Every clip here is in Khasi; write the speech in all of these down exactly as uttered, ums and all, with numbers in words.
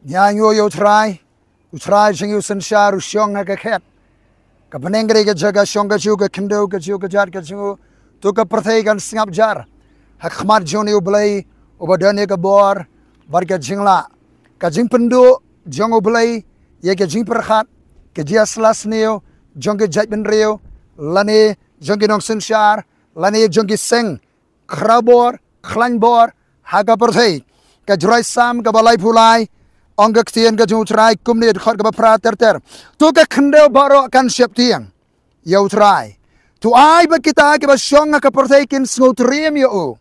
Ngi ainguh ïa u Trai, u Trai jong ngi u synshar u shong ha ka khet. Ka bneng ka dei ka jaka shong ka jong u, ka khyndew ka jong u, ka jait ka jong u. To ka pyrthei kan sngap jar ha khmat jong une u Blei uba don ïa ka bor bad ka jinglah. Ka jingpynduh jong u Blei ïa ka jingpyrkhat, ka jingïasyllok sniew jong ki jaitbynriew lane jong ki nongsynshar lane jong ki seng khrawbor khlaiñbor ha ka pyrthei. Ka Jrai Salm kaba laiphew lai, ong ka ktien ka jong u Trai kumne, dkhot kaba phra ter ter: To ka khyndew baroh kan sheptieng ïa u Trai. To ai ba kita kiba shong ha ka pyrthei kin sngewtriem ïa u.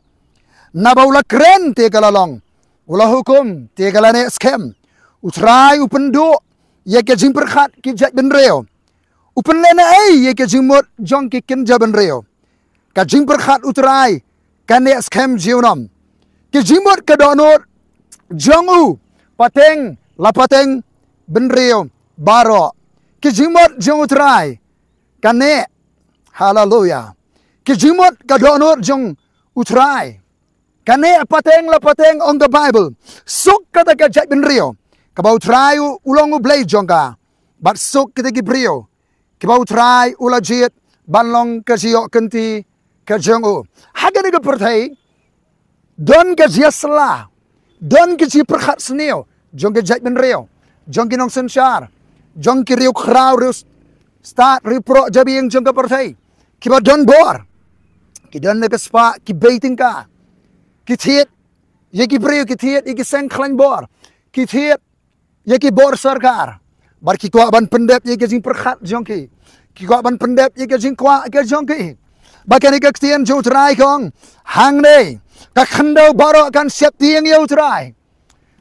Naba u la kren te ka la long, u la hukum te ka la neh skhem. U Trai u pynduh ïa ka jingpyrkhat ki jaitbynriew. U pynlehnohei ïa ka jingmut jong ki kynja bynriew. Ka jingpyrkhat u Trai ka neh skhem junom. Ka jingmut ka dohnud jong u pateng la pateng, bynriew baroh. Ka jingmut jong u Trai ka neh. Haleluya. Ka jingmut ka dohnud jong u Trai ka neh pateng la pateng, ong ka Baibl. Suk kata ka jaitbynriew kaba u Trai u long u Blei jong ka, bad suk kita ki briew kiba u Trai u la jied ban long ka jingïoh kynti ka jong u. Ha kane ka pyrthei don ka jingïasyllok, don ka jingpyrkhat sniew jong ki jaitbynriew, jong ki nongsynshar, jong ki riewkhraw, riewstad, riewproh jabieng jong ka pyrthei, kiba don bor, ki don na ka spah, ki bei tyngka, ki thied ïa ki briew, ki thied ïa ki seng khlaiñbor, ki thied ïa ki bor sorkar, bad ki kwah ban pyndep ïa ka jingpyrkhat jong ki, ki kwah ban pyndep ïa ka jingkwah ka jong ki. Ba kane ka ktien jong u Trai ka ong, hangne ka khyndew baroh kan sheptieng ïa u Trai.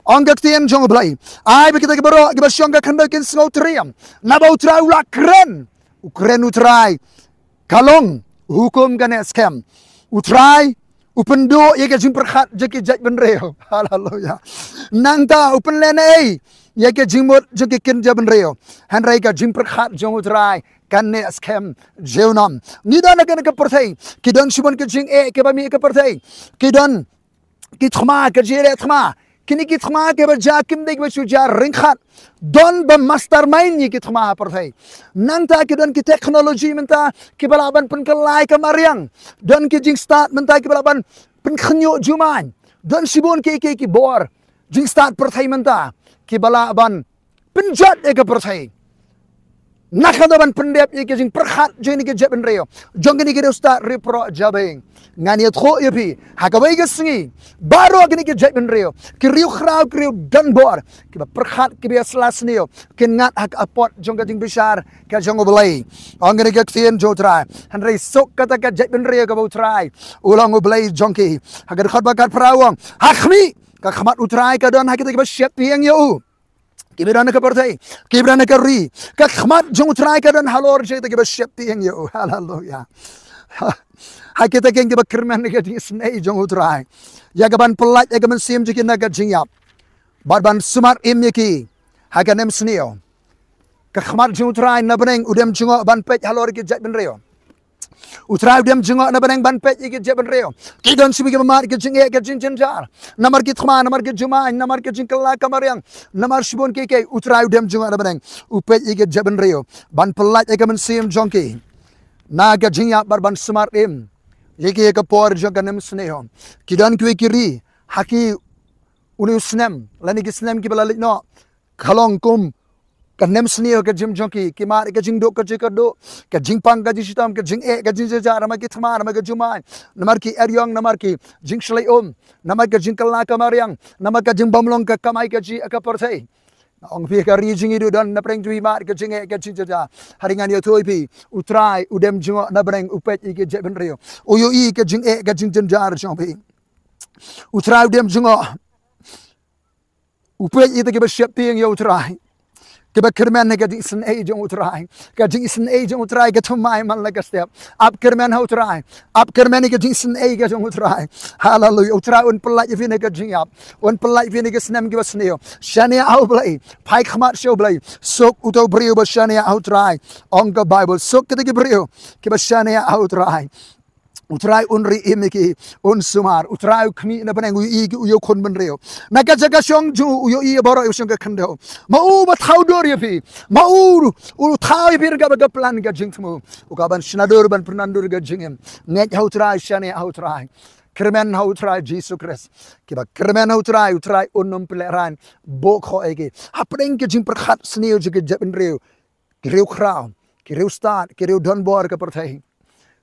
Ong ka ktien jong u Blei, ai ba kita ki baroh kiba shong ka khyndew kin sngewtriem, naba u Trai u la kren. U kren u Trai, ka long, u hukum ka neh skhem. U Trai u pynduh ïa ka jingpyrkhat jong ki jaitbynriew. Haleluya. Nangta u pynlehnohei ïa ka jingmut jong ki kynja bynriew. Hynrei ka jingpyrkhat jong u Trai ka neh skhem junom. Ngi don ha kane ka pyrthei, ki don shibun ki jingeh kiba mih ha ka pyrthei. Ki don ki thma, ka jingeh thma. Kine ki thma kiba jia kim dei kiba shu jia ryngkat. Don ba mastermind ïa ki thma ha pyrthei. Nangta ki don ki technology mynta kiba lah ban pynkylla ïa ka mariang. Don ki jingstad mynta kiba lah ban pynkhynñiuh jumai. Don shibun ki, ki, ki bor jingstad pyrthei mynta kiba lah ban pynjot ïa ka pyrthei. Na ka daw ban pyndep ïa ka jingpyrkhat jong kine ki jaitbynriew, jong kine ki riewstad riewproh jabieng. Ngan ïathuh ïa phi, ha kawei ka sngi, baroh kine ki jaitbynriew, ki riewkhraw, ki riewdonbor, kiba pyrkhat, kiba ïasyllok sniew, kin ngat ha ka apot jong ka jingbishar ka jong u Blei. Ong kane ka ktien jong u Trai. Hynrei suk kata ka jaitbynriew kaba u Trai u long u Blei jong ki. Ha ka dkhot ba khatphra u ong, ha khmih, ka khmat u Trai ka don ha kita kiba sheptieng ïa u. Kiba don ha ka pyrthei, kiba don ha ka ri, ka khmat jong u Trai ka don halor jong kita kiba sheptieng ïa u. Haleluya. Ha kita ki kiba kyrmen ha ka jingisynei jong u Trai, ïa kaban pyllait ïa ka mynsiem jong ki na ka jingïap, bad ban sumar im ïa ki ha ka nemsniew. Ka khmat jong u Trai na bneng u dem jngoh ban peit halor ki jaitbynriew. U Trai u dem jngoh na bneng ban peit ïa ki jaitbynriew. Ki don shibun kiba mad ka jingeh ka jingjynjar, namar ki thma, namar ki jumai, namar ka jingkylla ka mariang, namar shibun kiei kiei. U Trai u dem jngoh na bneng, u peit ïa ki jaitbynriew, ban pyllait ïa ka mynsiem jong ki na ka jingïap, bad ban sumar im ïa ki ha ka por jong ka nemsniew. Ki don kiwei ki ri, ha ki, une u snem lane ki snem kiba la leit noh, ka long kum ka nemsniew ka jingim jong ki. Ki mad ka jingduk ka jingkyrduh, ka jingpang ka jingshitom, ka jingeh ka jingjynjar, namar ki thma, namar ka jumai, namar ki eriong, namar ki jingshlei um, namar ka jingkylla ka mariang, namar ka jingbymlong ka kamai kajih ha ka pyrthei. Nga ong ïa phi, ha ka ri jong ngi ruh don na pdeng jong ngi mad ka jingeh ka jingjynjar. Hynrei ngan ïathuh ïa phi, u Trai u dem jngoh na bneng, u peit ïa ki jaitbynriew, u ïohi ka jingeh ka jingjynjar jong phi. U Trai u dem jngoh, u peit ïa kita kiba sheptieng ïa u Trai, kiba kyrmen ha ka jingisynei jong u Trai. Ka jingisynei jong u Trai ka thymmai man la ka step. Ap kyrmen ha u Trai, ap kyrmen ïa ka jingisynei ka jong u Trai. Haleluya. U Trai un pyllait ïa phi na ka jingïap, un pyllait ïa phi na ki snem kiba sniew. Shaniah ha u Blei, phai khmat sha u Blei. Suk uto u briew ba shaniah ha u Trai. Ong ka Baibl, suk kita ki briew kiba shaniah ha u Trai. U Trai un ri im ïa ki, un sumar. U Trai u khmih na bneng, u ïohi ki, u ïohi khun bynriew. Na ka jaka shong jong u, u ïohi baroh, u shong ka khyndew. Ma u ba thaw dur ïa phi. Ma u, u thaw ïa phi ryngkat bad ka plan ka jingthmu. U ka ban shna dur, ban pynnan dur ka jingim. Ngeit ha u Trai, shaniah ha u Trai. Kyrmen ha u Trai Jisu Khrist. Kiba kyrmen ha u Trai, u Trai un ym pynlehraiñ. Buh khoh ïa ki. Hapdeng ka jingpyrkhat sniew jong ki jaitbynriew. Ki riewkhraw, ki riewstad, ki riewdonbor ka pyrthei.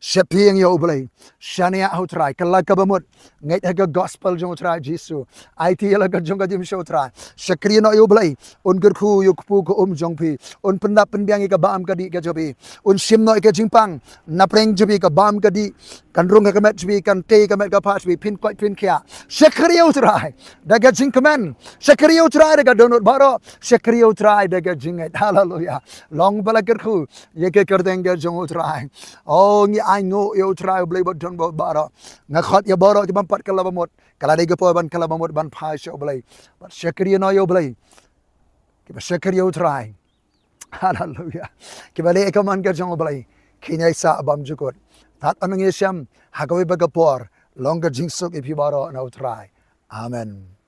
Sheptieng ïa u Blei. Shaniah ha u Trai, kylla kaba mut. Ngeit ha ka gospel jong u Trai Jisu. Aiti ïa la ka jong ka jingmut sha u Trai. Shakri noh ïa u Blei. Un kyrkhu ïa u kpu ka um jong phi. Un pyndap pynbiang ïa ka bam ka dih ka jong phi. Un shim noh ïa ka jingpang. Napdeng jong phi ka bam ka dih. Kan rung ha ka met jong phi, kan tei ka met ka phad jong phi, phin koit phin khiah. Shakri ïa u Trai. Da ka jingkmen. Shakri ïa u Trai da ka dohnud baroh. Shakri ïa u Trai da ka jingngeit. Haleluya. Long ba la kyrkhu ïa ka kyrteng ka jong u Trai. O, ngi ainguh ïa u Trai u Blei badonbor baroh. Nga khot ïa baroh ki bym pat kylla ba mut. Ka la dei ka por ban kylla ba mut ban phai sha u Blei. Bad shakri noh ïa u Blei. Kiba shakri ïa u Trai. Haleluya. Kiba leh ka mon ka jong u Blei. Khie ïa sah bymjukut. Tad ban ïashem ha kawei pat ka por. Long ka jingsuk ïa phi baroh na u Trai. Amen.